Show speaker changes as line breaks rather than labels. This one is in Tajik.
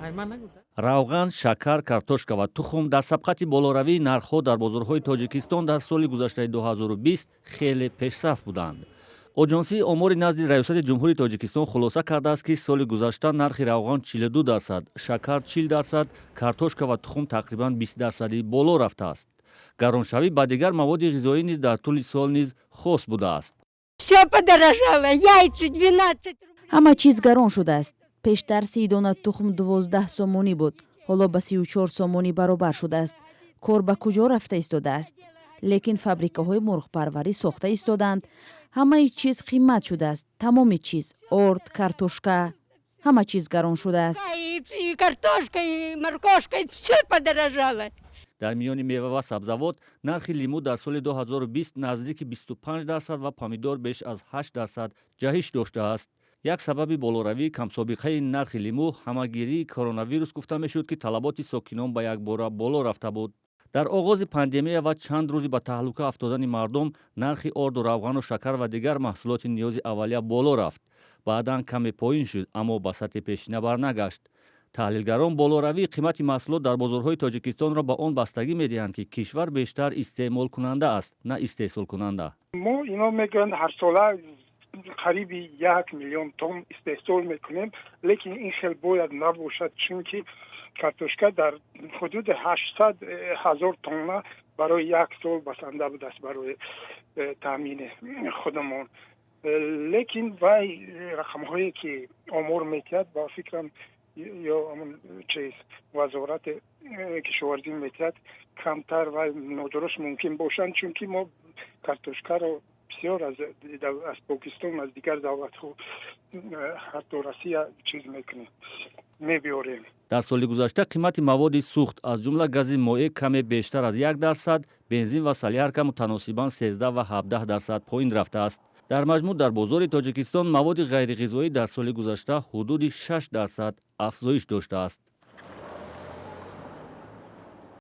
Равған, шакар, картошка ва тухм дар сабқати болоравии нархҳо дар бозорҳои Тоҷикистон дар соли гузаштаи 2020 хеле пешсаф буданд. Оҷонсии омори назди Раёсати Ҷумҳурии Тоҷикистон хулоса кардааст, ки соли гузашта нархи равған 42%, шакар 40%, картошка ва тухм тақрибан 20 дарсадӣ боло рафтааст. Гароншавӣ ба дигар маводи ғизоӣ низ дар тӯли сол низ хос будааст.
Все подорожало. Яйца 12.
Ҳама чиз гарон шудааст. Пештар 30 дона тухм 12 сомонӣ буд, ҳоло ба 34 сомонӣ баробар шудааст. Кор ба куҷо рафта истодааст? Лекин фабрикаҳои мурғпарварӣ сохта истодаанд. Ҳамаи чиз қимат шудааст, тамоми чиз: орд, картошка, ҳама чиз гарон шудааст.
И картошка, и моркошка, все подорожало.
Дар миёни мева ва сабзавот нархи лимӯ дар соли 2020 наздики 25% ва помидор беш аз 8% ҷаҳиш доштааст. Як сабаби болоравии камсобиқаи нархи лимӯ ҳамагирии коронавирус гуфта мешуд, ки талаботи сокинон ба якбора боло рафта буд. Дар оғози пандемия ва чанд рӯзи ба таҳлука афтодани мардум нархи орду, равғану шакар ва дигар маҳсулоти ниёзи аввалия боло рафт. Баъдан каме поин шуд, аммо ба сатҳи пешина барнагашт. Таҳлилгарон болоравии қимати маҳсулот дар бозорҳои Тоҷикистонро ба он бастагӣ медиҳанд, ки кишвар бештар истеъмолкунанда аст, на истеҳсолкунанда.
Мо ино мегӯянд, ҳарсола қариби 1 миллион тонн истеҳсол мекунем, лекин ин хел бояд набошад, чунки картошка дар ҳудуди 800 000 тонна барои як сол басанда будааст барои таъмини худамон. Лекин вай рақамҳое ки омор метиҳад, ба фикрам, ё ҳамон чиз вазорати кишоварзӣ метиҳад, камтар ва нодуруст мумкин бошанд, чунки мо картошкаро бисёр аз Покистон, аз дигар давлатҳо, ҳатто Россия чиз мекунем, мебиёрем.
Дар соли гузашта қимати маводи сӯхт, аз ҷумла гази моеъ, каме бештар аз 1%, бензин ва солярка мутаносибан 13 ва 17% поин рафтааст. Дар маҷмӯъ дар бозори Тоҷикистон маводи ғайриғизоӣ дар соли гузашта ҳудуди 6% афзоиш доштааст.